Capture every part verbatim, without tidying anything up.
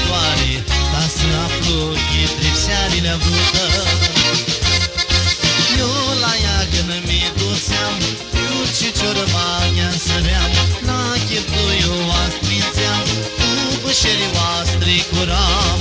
Doari, ta s-aflu chitri psearili a vrutã. Io la eagãnã mi dutseam, iu cicior ma nj-ansãream, la chip tu io astri ndzeam, cu bãsheri oastri curam.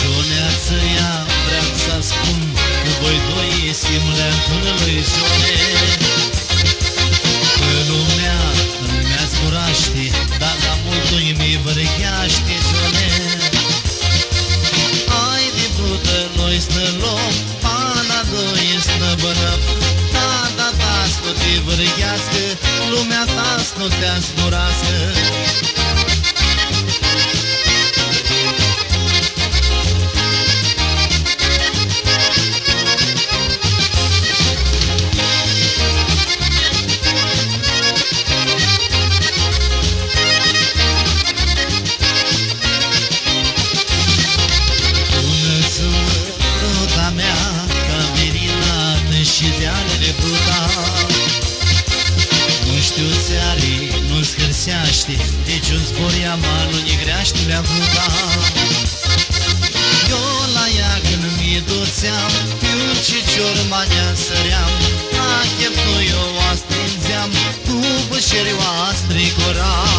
Gionea atsea vream s-aspun, cã voi doi esim la unã lui Gione. Cã lumea nã zburashti, dar la multu nj-mi vãrgheashti, Gione. Haidi, vrutã, noi s-nã lom, pana doi s-nã bãnãm, ta, ta, ta s-nu ti vãrgheascã, lumea ta s-nu ti zburascã. Bunã dzuã, vruta mea, ca Mirina, tãnshi dealili, vruta. Nu shtiu tsi ari, nu s-hãrseashti, nitsi un zbor ea ma nu nj-greashti, lea vruta. Io la eagãnã mi dutseam, iu cicior ma nj-ansãream, la chip tu io astri ndzeam, cu bãsheri oastri curam.